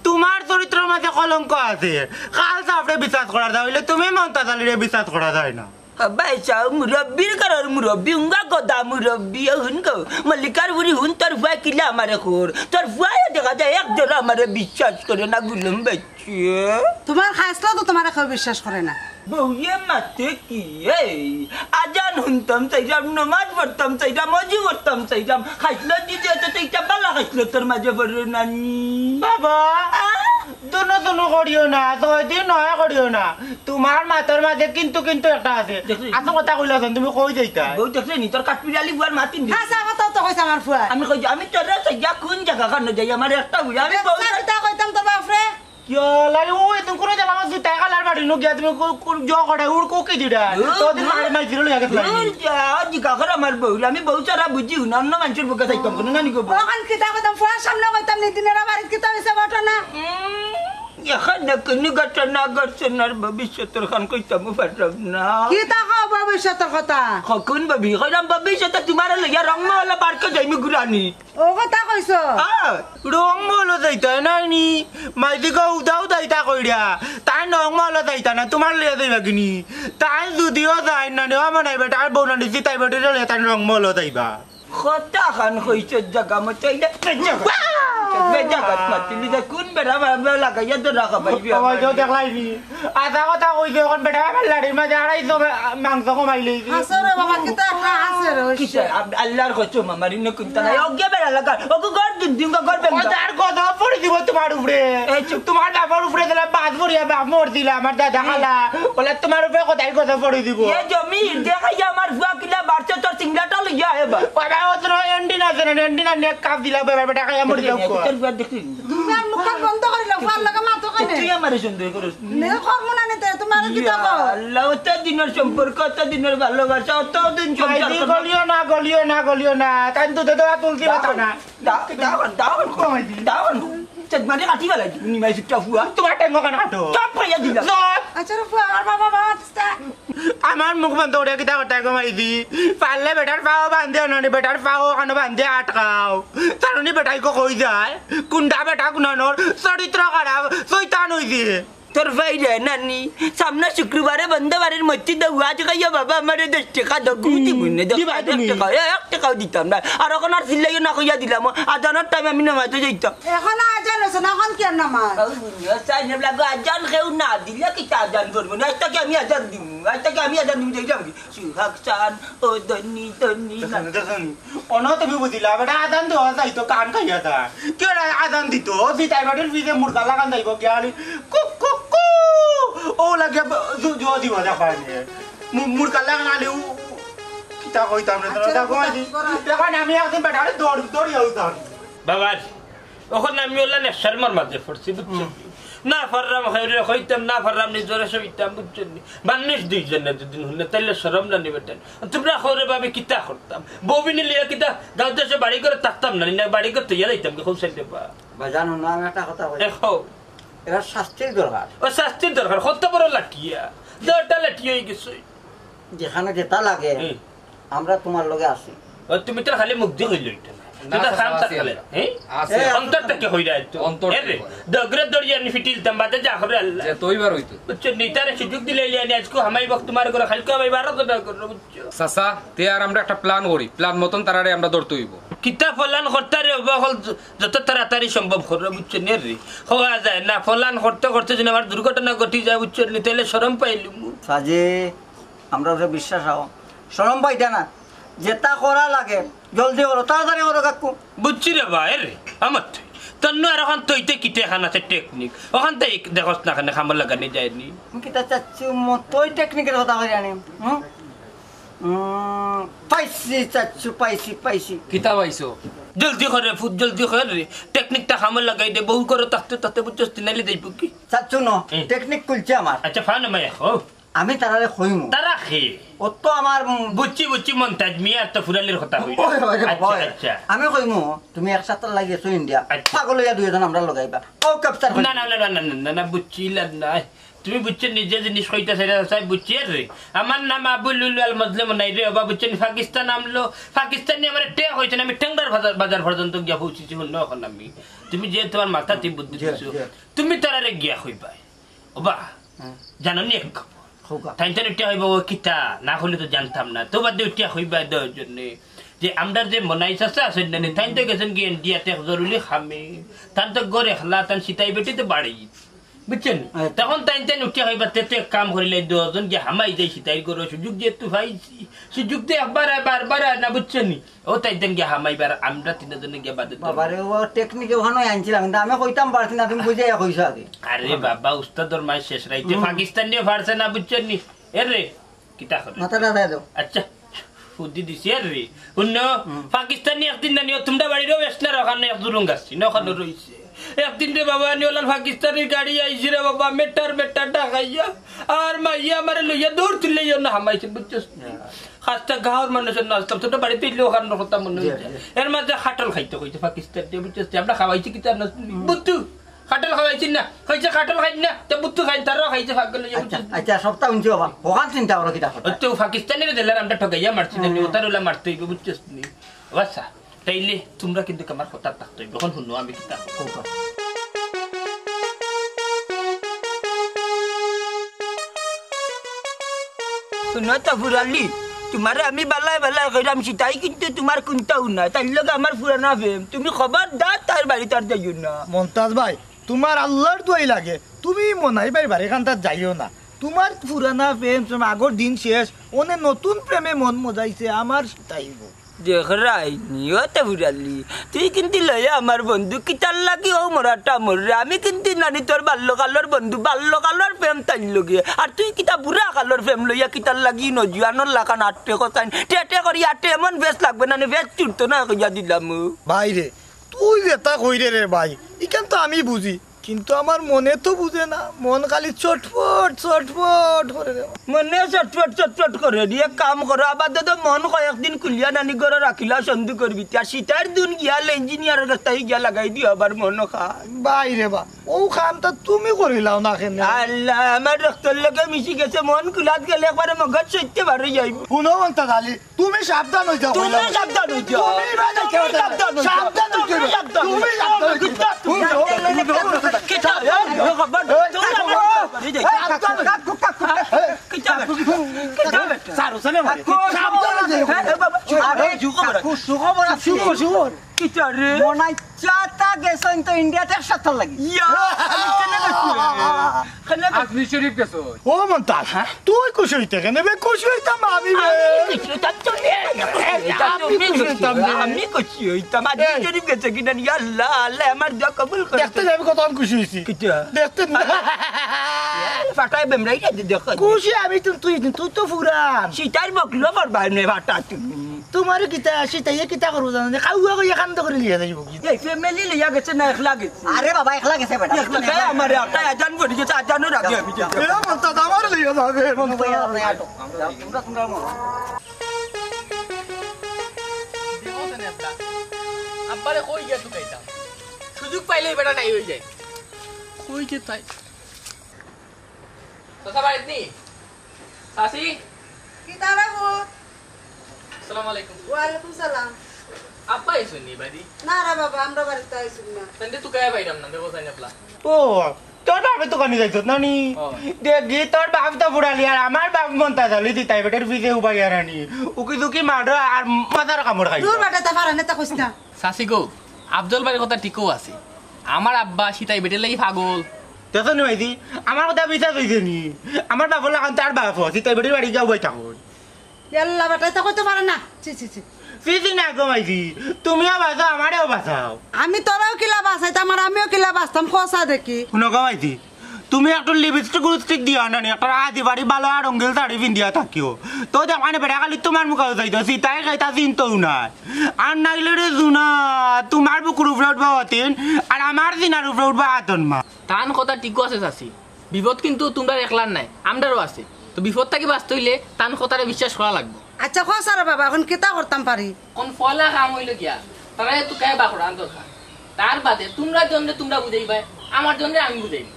তুমার চরিত্রর মাঝে কলঙ্ক আছে। খালসা আপনে বিশ্বাস করা যায়, অইলে তুমি মন্তাজ আলীরে বিশ্বাস করা যায় না। আব্বা, এসাও মুরব্বির ঘরর মুরব্বি, উঙ্গা গদা মুরব্বি, হুন গো, মল্লিকার বুড়ি হুন, তোর ফুয়ায় কিলা আমারে কর। তোর ফুয়ায় দেখা যায় এক জোড়া আমারে বিশ্বাস করে না, গুলম বেচছে। তুমার খাইছলা তো তুমারে কেউ বিশ্বাস করে না। বউয়ে মাতে কি, এই আজান হুনতাম চাইরাম, নমাজ পড়তাম চাইরাম, অজু করতাম চাইরাম, খাইছলা দিদি এত তো ইটা বালা খাইছলা তোর মাঝে পড়ে নানি। বাবা, আ? দুনু দুনু করিও না, ছয় দিন নয় করিও না। তুমার মাতর মাঝে কিন্তু কিন্তু একটা আছে। দেখলি? এত কথা কইলা কেন, তুমি কই যাইতা? বউ দেখলে নি, তোর কাঠপিড়ালি বুয়ার মাতিন দি। হাছা কথা তো কইছে আমার ফুয়া। আমি কই, আমি তোরে চাইয়া কোন জাগা খানো যাই, আমার একটা বুঝা, আমি বউ দেখছস, ইতা কইতাম তোর বাপরে। কিয় লাগে, ওই তুমি কোনো জাগা আমার জুতা কালার বাড়ি নো গিয়া তুমি কো-, কোন জো করে, উড় কো কি দিরা? উড়, তো দিন উড়। মারি মারি দিল লাগে লাগে। উড় যা, জিগা কর আমার বউ, আমি বউ ছাড়া বুঝি না, অন্য মানুষের বুকে চাইতাম কোনো নানি গো বউ। অখন কিতা কইতাম, ফুয়ার সামনে কইতাম নি, দিনের বাড়িত কিতা হইছে ঘটনা? উম, এখানে কোনো ঘটনা ঘটছে না, আর ভবিষ্যতের খান কইতাম পারতাম না। কিতা কও ভবিষ্যতের কথা? কখন ভাবি, কইলাম ভবিষ্যতে তুমারে লইয়া রংমহলে পার্কে যাইমু ঘুরানি। ও কথা কইছো? আ, রংমহলো যাইতায় নায় নি, মাইদিকে উদা উদা ইতা কইরা, তাইন রংমহলো যাইতা না, তুমার লইয়া যাইবা কিনি? তাইন যুদিও যাইন না নি, ও মনে হয় বেটার বউ না নিছি, তাই বেটারে লইয়া তাইন রংমহলো যাইবা। কথা খান কইছো জাগা মতো, ইটা বেজাগা। বেজাগা মাতিলি যে কোন বেড়া বা-, বা লাগাইয়া তো রাখা পাইবি ও ভাই, আমার। কেউ দেখলাই নি? আধা কথা কইছে, অখন বেটা আমার লাড়ির মাঝে আড়াইশো মা-, মাংস কমাই লইছি। আছে রে বাবা, কিতা একটা আছে রে, ওই কিতা? আব-, আল্লাহর কসম, আমার ইনো কুন্তা নাই। ওকে বেড়া লাগা, ওকে ঘর দিন দিন, ঘর বেঙ্গা। ও তার গজব পড়ি দিব তুমার উপরে। এই চুপ। তুমার বাপর উপরে দিলে বাদ পড়িয়া বাপ মর দিলা, আমার দাদা খালা। ওলা তুমার উপরে কোথায় গজব পড়ি দিব? এ জমি দেখাইয়া আমার ফুয়া কিলা বাড়ছে, তোর সিংলাটা লইয়া এবার। বাবা, ও তোর এন্ডিন আছে না, এন্ডিন আর নেক কাপ দিলা, বেটা, বেটা খাইয়া মরি যাও। তোর ফুয়া দেখলি? তুমি আর মুখ কান বন্ধ করিল, ফুয়ার লগে মাতো কেনে? তুই আমারে সন্দেহ করস। নে, করমু না নিতে, তোমার কি ইয়া দেখো? আল্লাহ, অত দিনের সম্পর্ক, অত দিনের ভালোবাসা, অত দিন সংসার আইডি করলাম। গলিও না, গলিও না, গলিও না। তাই তো দে দেওয়া তুলসী পাতা না। দাও, দাও, দাও, কমাই দি। দাও। চেত মারি কাটি গেলাই, নিমাই চুপটা ফুয়া। তোমার টেঙ্গো কান কাটো। চপ খাইয়া দিলা। চপ। আচ্ছা রে ফুয়া, আমার বাবা, বাবা, আস্তা। আমার মুখ বন্ধ করে কিতা কথা কমাই দি। পারলে বেটার পাও বান্ধে আনো নি, বেটার পাও ওখানে বান্ধে আটকাও। তার উনি বেটাই কো কই যায়? কুন্ডা বেটা কুনানোর চরিত্র খারাপ, শয়তান হইছে। তোর ভাই রে নানি, সামনে শুক্রবারে বন্ধ বাড়ির মসজিদে ওয়াজ গাইয়া বাবা আমারে দশ টাকা দাও, গুটি বুনে দশ দিবা টাকা, তুমি? এক টাকা, এ, এক টাকাও দিতাম না। আর অখন আর চিল্লাইও না কইয়া দিলাম, আজানোর টাইম আমি নামাজে যাইতাম। অখন আজান হইছে না, অখন কি আর নামাজ? ও বুঝিও, চাই না লাগো, আজান কেউ না দিলে কিতা আজান করবো না? আজ থেকে আমি আজান দিমু, আজ থেকে আমি আজান দিমু, যাইলাম কি? সুহাগ চান, ও ধনি, ধনি না। দেখো নি, দেখো নি। অনো তুমি বুঝিলা, বেটা আজান দেওয়া যাইতো, কান খাইয়া যায়। কেউ না আজান দিত, ও জিতাই বাড়ির ফিরে মুরগা লাগান যাইব, কি আলি, কুক, কুক, কু। ও লাগে, জু-, জুয়া দিব, দেখো নি। মু-, মুরগা লাগান আলি, উ, কিতা কইতাম রে, আচ্ছা, দেখো নি। দেখো নি, আমি একদিন বেটারে দৌড়, দৌড়িয়া উঠাম। বাবা, অখন আমি ওলা নেশার মার মাঝে পড়ছি, বুঝছো? হুম। না পারলাম, খাইরে কইতাম, না পারলাম, নিজরে সইতাম, বুঝছো নি? মানুষ দুইজনে দুদিন হুনলে, তাইলে শরম না নিবে তাই। তোমরা খবরে ভাবি কিতা করতাম? বউবিনি লিয়া কিতা গাঁও দেশে বাড়ি করে থাকতাম না, না বাড়ি করতে ইয়া যাইতাম কি, খুব সাইডে বা। বাজানো না, আমি একটা কথা কই। দেখো। এরা শাস্তির দরকার। ও শাস্তির দরকার, কত বড় লাঠিয়া। দরটা লাঠি হয়ে গেছে। যেখানে যেটা লাগে, হুম। আমরা তোমার লগে আছি। ও, তুমি তো খালি মুখ দিয়ে কইলে হইতো না। না, তুমি তো চাচা, খাম আছি থাকলে, আমরা। হ্যাঁ? আছি। এ, অন্তর থেকে হইরা হইতো। অন্তর এ রে, থেকে। দগরে দড়িয়ে আমি ফিটিলতাম, বাদে যা করে আল্লাহ। যে তো ওইবার হইতো। বুঝছো নি? তারে সুযোগ দিলে ইলিয়ানি আজকে হামাই বক তোমার করে, খালি কমাই বারো তো না করো, বুঝছো? চাচা, তে আর আমরা একটা প্ল্যান করি। প্ল্যান মতন তারারে আমরা ধরতে হইব। কিতা প্ল্যান করতে রে বাবা, হল য-, যত তাড়াতাড়ি সম্ভব করো, বুঝছো নি রে? হওয়া যায় না, প্ল্যান করতে করতে যদি আমার দুর্ঘটনা ঘটি যায়, বুঝছো নি? তাহলে শরম পাইলুম। সাজে, আমরা ওরে বিশ্বাস হও। শরম পাইতা না। যেটা করা লাগে, জলদি করো, তাড়াতাড়ি করো কাকু। বুঝছি রে ভাই রে, আমার তুই। তন্ন আর ওখান তৈতে কিতে খান আছে টেকনিক। ওখান তো এক দেখোস না, খানে খামর লাগানি যায়নি। আমি কিতা চাচ্ছি, ম-, তৈ টেকনিকের কথা কই জানি। হুম? উম, পাইছি চাচ্ছু, পাইছি, পাইছি। কিতা পাইছো? জলদি করে ফুট, জলদি করে রে। টেকনিকটা খামর লাগাই দে, বউ করে তাতে তাতে বুঝছস, তিনাইলে যাইব কি? চাচ্ছু ন, হুম। টেকনিক খুলছে আমার। আচ্ছা, ফান আমায়, ও। আমি তারারে কইমু। তারা খে? ও তো আমার, উম, বুঝছি, বুঝছি, মন্তাজ মিয়া, তো ফুরালির কথা কই। ওই, ওই, আচ্ছা, ওই। আচ্ছা। আমি কইমু, তুমি একসাথে লাগিয়েছো ইন্ডিয়া। আচ্ছা। পাগল হইয়া দুইজন আমরা লগাইবা। ও ক্যাপচার না, না, না, না, বুঝছি, লাভ নাই। তুমি বুঝছো নি যে জিনিস কইতাছে, এটা চাই বুঝছি রে। আমার নাম আবু লুলু আল মজলুম নাই রে বাবা, বুঝছো নি? পাকিস্তান আমলো, পাকিস্তানি আমার টেক হইছে না, আমি টেংরার বাজার, বাজার পর্যন্ত গিয়া পৌঁছেছি। হুনো, এখন আমি, তুমি যে তোমার মাথা, তুমি বুদ্ধি জি, দিছো, জি। তুমি তারারে গিয়া কইবায়, ওবা, হুম। জানো নি এক খবর? কউক্কা। তাইন তাইন উঠিয়া কইবা, "ও কিতা, না কইলে তো জানতাম না।" তো বাদে উঠিয়া কইবা দশ জনে যে আমরার যে মনাই চাচা আছইন না নি, তাইন তো গেছইন গি ইন্ডিয়াত এক জরুরি কামে। তান তো ঘর একলা, তান সিতাই বেটি তো বাড়ি। বুঝছো নি? আচ্ছা। তখন তাইন তাইন উঠিয়া কইবা, "তে তো এক কাম করিলাই, দশ জন গিয়া হামাই যাই সিতাইর ঘরো, সুযোগ যেহেতু পাইছি, সুযোগ তো একবার আয়, বারবার আয় না, বুঝছো নি?" ও তাইন তাইন গিয়া হামাইবার, আমরা তিনজনে গিয়া বাদে তো বাবারে, ও টেকনিক ওখানে আনছিলাম, কিন্তু আমি কইতাম পারছি না, তুমি বুঝাইয়া কইছো আগে। আরে বাবা, উস্তাদর মাই শেষ রাইতে হুম। পাকিস্তানিও পারছে না, বুঝছো নি? এ রে, কিতা করে? মাথাটা দেয় দাও। আচ্ছা, ফুদি দিছি আর রে। হুনো, হুম। পাকিস্তানি একদিন জানিও, তোমরা বাড়িরও বেশ না, ওখানে এক জুলুম গাছি, না ওখানে রইছে। একদিন রে বাবা, আনি ওলার পাকিস্তানি গাড়ি আইছে রে বাবা, মেটার মেটার ডাকাইয়া। আর মাইয়া আমারে লইয়া দৌড় তুলে ইয়া না হামাইছে, বুঝছস নি? হ্যাঁ। খাস্তা গাঁওর মানুষের না আসতাম, তোমরা বাড়িতে ইলে ওখানে কথা মনে জি, হইছে। জি। এর মাঝে খাটল খাইতে কইছে পাকিস্তানি, বুঝছস নি? আমরা খাওয়াইছি কিতা না, হুম। বুদ্ধু। খাটল খাওয়াইছি না, কইছে খাটল খাই না, তো বুদ্ধু খাই, তারাও খাইছে, পাগল হইয়া আচ্ছা, বুঝছস নি? আচ্ছা, সবটা শুনছি বাবা, ওখান চিন্তা করো কিতা করো। ওই তো পাকিস্তানিরে দিলার, আমরা ঠগাইয়া মারছি না, হুম। ওটার ওলা মারতে হইবে, বুঝছস নি? ও আচ্ছা, তাইলে তোমরা কিন্তু আমার কথা থাকতে হইবে। এখন হুনো আমি কিতা কই। কউক্কা। হুনো তো ফুরালি, তোমারে আমি বালায় বালায় কইরাম সিতাই, কিন্তু তোমার কুন্তাও না। তাইর লগে আমার পুরানা প্রেম, তুমি খবরদার তার বাড়িত আর যাইও না। মন্তাজ ভাই, তোমার আল্লার দোয়াই লাগে, তুমি মনাই ভাইর বাড়ি খান্তাত যাইও না। তোমার পুরানা প্রেম, প্রেম আগর দিন শেষ, অনে নতুন প্রেমে মন মজাইছে আমার সিতাইবো। দেখরায় নি, ও তো ফুরালি, তুই কিন্তু লইয়া আমার বন্ধু, কিতার লাগি ও মরাটা মররে? আমি কিন্তু নানি তোর বাল্যকালর বন্ধু, বাল্যকালর প্রেম তাইর লগে। আর তুই কিতা বুড়া কালর প্রেম লইয়া কিতার লাগি নজুয়ানর লাখান আটে কথাইন, টেটে করি আটে এমন বেশ লাগবে না, নে বেশ চুরতো না কইয়া দিলাম। ভাই রে, তুই যেটা কইরে রে ভাই, ইখান তো আমি বুঝি, কিন্তু আমার মনে তো বুঝে না, মন খালি ছটফট ছটফট করে রে। মনে ছটফট ছটফট করে নি, এক কাম করো, আবার তো মন কয়েকদিন খুলিয়া নানি ঘরে রাখিলা সন্ধু করবি, আর সিতার দুন গিয়া ইঞ্জিনিয়ারের কাছ থাকি গিয়া লাগাই দিও আবার মন খা। ভাই রে বা, ও কামটা তুমি করিলাও না কেনে? আল্লাহ, আমার রক্তর লগে মিশি গেছে, মন খুলাত গেলে একবারে মগজ সইতে পারে যাইব। হুনো মন্তাজ আলী, তুমি সাবধান হই যাও, তুমি কইলাম। সাবধান হই যাও। তুমি বাদে কেউ তুমি সাবধান হই যাও। সাবধান হই তুমি যাও। সাবধান হই তুমি যাও। সাবধান হই যাও। হুনো, হুনো, হুনো। কিতা? এই, খবর। এই, তুমি খবর। এই যে, সাবধান হই যাও। কিতা? কিতা? কিতা? স্যার, হোসেনে মারে। সাবধান হই যাও। এই, এই, বাবা। আরে, সুখবর। সুখবর আছে। সুখবর, সুখবর। কিতা রে? মনাই চাচা গেছইন তো ইন্ডিয়াত এক সপ্তাহ লাগি। ইয়া, আমি কেনে গেছি? কেনে গেছি? আজমির শরীফ গেছো? ও মন্তাজ, হ্যাঁ? তুই খুশি হইতে কেনে বে? খুশি হইতাম আমি বে। আমি খুশি হইতাম তুমি। আমি খুশি হইতাম বে। আমি খুশি হইতাম। আজমির এই। শরীফ গেছে কিনা? ইয়া আল্লাহ, আল্লাহ আমার দোয়া কবুল করে। দেখতে যাবি কত আমি খুশি হইছি। কিতা? দেখতে না। ফাটাই বেমরাই রে, দেখো। খুশি আমি তো, তুই, তুই তো ফুরান। সিতার বকলো করবা এমনে ফাটা তুমি। তোমারে কিতা, সিতাইয়ে কিতা করবো জানো নি? খাওয়া কইয়া কান্দ করে লিয়া যাইব কি? এই ফ্যামিলি লইয়া গেছে না একলা গেছে? আরে বাবা, একলা গেছে বেটা। একলা গেছে, আমারে আটায় আজান পড়ি গেছে, আজানও রাখি আমি যাই। এ মন্তাজ, আমারে লইয়া যাবে, মন্তাজ। তোমরা, তোমরা মরো। দেখো তো নেবলা। আব্বারে কই গিয়া তুকাইতাম? সুযোগ পাইলেই বেটা নাই হই যায়। কই যে তাই? চাচা বাড়িত নি? চাচি? কিতা রে পুত? আসসালামু আলাইকুম। ওয়ালাইকুম সালাম। আব্বা আইছইন নি বাড়ি? না রে বাবা, আমরা বাড়িত আইছইন না। তাইলে তুকাইয়া পাইরাম না, দেখো চাই নেবলা। ও, তোর বাপে তো কানি যাইছত না নি? ও। দেখি তোর বাপ তো ফুরালি আর আমার বাপ মন্তাজ আলী সিতাই বেটির পিছে উবাইয়া রানি। উকি দুকি মারো আর মাথার কামড় খাই। দূর বেটা, তা পারে না, তা কইস না। চাচি গো, আফজল ভাইর কথা ঠিকও আছে। আমার আব্বা সিতাই বেটির লাগি পাগল। দেখো নি মাইজি, আমার কথা বিশ্বাস হইছে নি? আমার বাপর লাখান তার বাপ, সিতাই বেটির বাড়ি যাও বই থাকো। ইয়াল্লা বেটা, ইতা কইতে পারে না। ছি, ছি, ছি। ছি, ছি না গো মাইজি, তুমিও বাঁচাও, আমারেও বাঁচাও। আমি তোরাও কিলা বাঁচাইতাম আর আমিও কিলা বাঁচতাম, কও চা দেখি। হুনো গো মাইজি, তুমি একটু লিপস্টিক গুলিপস্টিক দিও না নি, একটা রাজি বাড়ি ভালা আর রঙিন শাড়ি পিন্দিয়া থাকিও। তো দেখো মানে বেটা খালি তোমার মুখে যাইতো, সিতাই খাইতা চিনতও না। আর নাইলে রে জুনা, তোমার বুকুর উপরে উঠবা অতীন, আর আমার সিনার উপরে উঠবা আতন মা। তান কথা ঠিকও আছে চাচি, বিপদ কিন্তু তুমরার একলার নায়, আমরারও আছে। তো বিপদ থাকি বাঁচতে অইলে তান কথারে বিশ্বাস করা লাগবো। আচ্ছা, কও চা রে বাবা, এখন কিতা করতাম পারি? কোন পয়লা কাম অইলো গিয়া, তারারে তুকাইয়া বার করান দরকার। তার বাদে তুমরার জনরে তুমরা বুঝাইবায়, আমার জনরে আমি বুঝাইমু।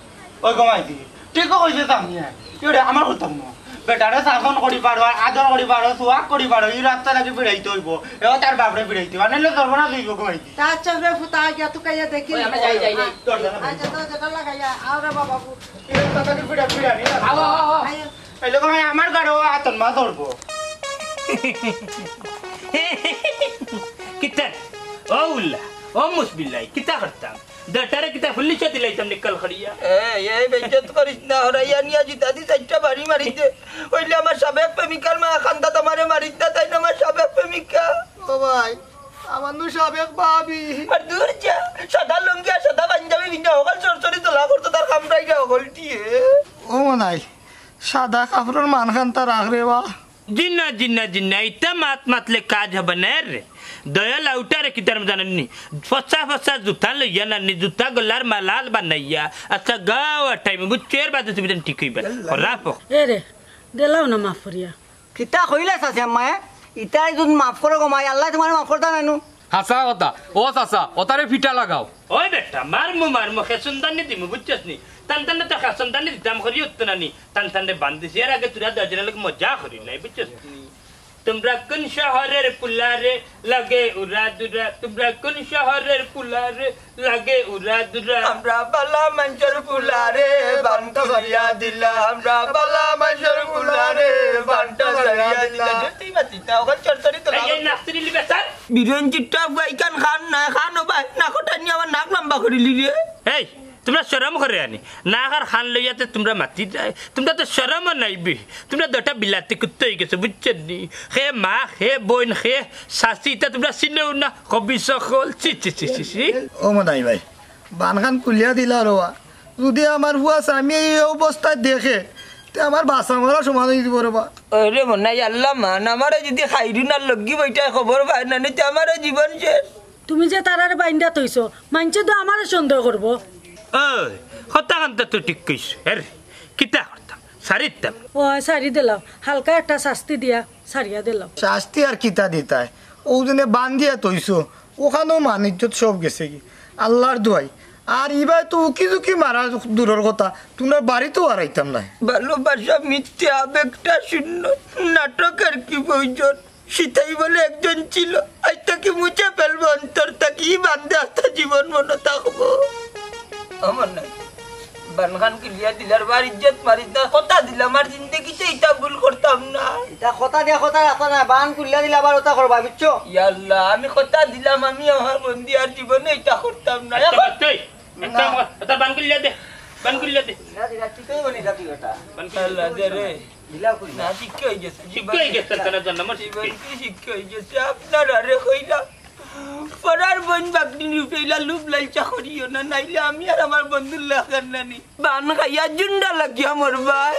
ওই গো মাইজি, ঠিকও কইছে সামিয়া। ইওরে আমার কথা হুনো। বেটারে শাসন করি পারো, আর আদর করি পারো, সুয়াগ করি পারো, ই রাস্তা থাকি ফিরাইতে অইবো। এও তার বাপরে ফিরাইতে অইবো। নাইলে সর্বনাশ অইবো গো ভাই। তা আচ্ছা রে ফুতা, গিয়া তুকাইয়া দেখি। ওই, আমরা যাই, যাই, যাই। দরজা লাগাই। আচ্ছা, দরজাটা লাগাইয়া, আও রে বাবা। ই রাস্তা থাকি ফিরা, ফিরা নি। আও, আও, আও, আও। আইও। এই লোক ভাই আমার গাড়ো আতন মা ধরবো। কিতা? ও উল্লা, ও মুসবিল্লাই, কিতা করতাম? দরটারে কিতা পুলিশে দিলাইতাম নিকাল করিয়া। এ, এই বেইজ্জত করিস না, হরাইয়া নিয়া জুতা দি চাইরটা বাড়ি মারি দে। অইলে আমার সাবেক প্রেমিকার মায়া কান্দাত আমারে মারিস না, তাইন আমার সাবেক প্রেমিকা। ও ভাই, আমার নু সাবেক ভাবি। আর দূর যা, সাদা লুঙ্গি আর সাদা পাঞ্জাবি পিন্দা হকল চরচরি তোলা করতো, তার কামড়াইয়া হকলটিয়ে। ও মনাই, সাদা কাপড়র মান খান্তা রাখ রে বা। জি না, জি না, জি না, ইতা মাত মাতলে কাজ হবে না রে। দয়াল আউটারে কিতার জানেন নি? ফসা ফসা জুতা লইয়া নানি, জুতা গলার মালাল বানাইয়া, আচ্ছা গাওয়া টাইমে বুঝছো, এর বাদে তুমি যেন ঠিক অইবা। রাফো। এ রে, দিলাও না মাফ করিয়া। কিতা কইলা চাচি আম্মায়? ইতারে যদি মাফ করো গো মাই, আল্লায় তুমারে মাফ করতা নানু। হাছা কথা। ও চাচা, ওতারে ফিটা লাগাও। ওই বেটা, মারমু, মারমু, খেসুন্দানি দিমু, বুঝছস নি? তান তানরে তো খেসুন্দানি দিতাম করি উঠতো না নি। তান তানরে বান্ধিছি, এর আগে তোরা দুইজনের লগে মজা করি নাই, বুঝছস নি? তোমরা কোন শহরের পুলারে লাগে উড়া দুরা? তোমরা কোন শহরের পুলারে লাগে উড়া দুরা? আমরা বালা মানষর পুলারে বান্টা সারিয়া দিলা, আমরা বালা মানষর পুলারে বান্টা সারিয়া দিলা। জুতি মাতি না, ওখান চরচরি তো এই, এই নাস্তিরি লিবে স্যার। বিরঞ্জিত ভাই কান খান না, খানো ভাই, না কটানি আমার নাক লম্বা করিলি রে। এই, তোমরা শরম করে আনি। নাক আর খান লইয়াতে তোমরা মাতি যায়। তোমরা তো শরমও নাই বে। তোমরা দুটা বিলাতি কুত্তা অই গেছো, বুঝছো নি? হে মা, হে বইন, হে শাশি, ইতা তোমরা চিনও না। কবি সকল, ছি, ছি, ছি, ছি, ছি। ও মনাই ভাই, বানখান খুলিয়া দিলা রোয়া। যদি আমার ফুয়া সামিয়ে এই অবস্থায় দেখে, তে আমার বাঁচা মরা সমান অই যিবো রে বা। ওরে মনাই আল্লাহ মান, আমারে যদি খাইরুনার লগি বইটায় খবর পায় না, নিতে আমারে জীবন শেষ। তুমি যে তারারে বাইন্দা থইছো, মানষে তো আমারে সন্দেহ করবো। ওই, কথা কান্তা তো ঠিক কইছো। আরে, কিতা করতাম? সারিতাম। ও, সারি দিলাও। হালকা একটা শাস্তি দিয়া সারিয়া দিলাও। শাস্তি আর কিতা দিতায়? ও জনে বান্ধিয়া থইছো, ওখানেও মান ইজ্জত সব গেছে গি। আল্লাহর দোয়াই। আর ইবায় তো উকি ঝুঁকি মারা দূরর কথা, তুমরার বাড়িতেও আরাইতাম নায়। ভালোবাসা মিথ্যে, আবেগটা শূন্য, নাটক আর কি প্রয়োজন? সিতাই বলে একজন ছিল, আইজ তাকে মুছে ফেলবো অন্তর থাকি, ই বান্দে আস্তা জীবন মনো থাকবো। আমার নাই, বানখান কিলিয়া দিলার বার ইজ্জত মারিস না, কথা দিলাম আর জিন্দেগিতে ইতা ভুল করতাম না। ইতা কথা দিয়া কথা রাখো না, বান খুলিয়া দিলা আবার ওটা করবা, বুঝছো? ইয়া আল্লাহ, আমি কথা দিলাম, আমি আমার বন্দি আর জীবনে ইতা করতাম না। আচ্ছা, এখন বাদ দে। একটা না। ম-, এটা বান খুলিয়া দে, বান খুলিয়া দে। না, দিলা, তুই তো বলি, যা তুই ওটা। বান খুলিয়া দে। আল্লাহ দে রে। দিলা খুলিয়া। না, শিক্ষা অই গেছে। শিক্ষা অই গেছে, তারা জানো, আমার শিক্ষা। জীবন কি শিক্ষা অই গেছে? আপনারারে কইলাম, পরার বইন বাগনি রূপেইলা লুপ লালচা করিও না, নাইলে আমি আর আমার বন্ধুর লাখান নানি। বান খাইয়া জুন্ডা লাগিয়া মরবায়।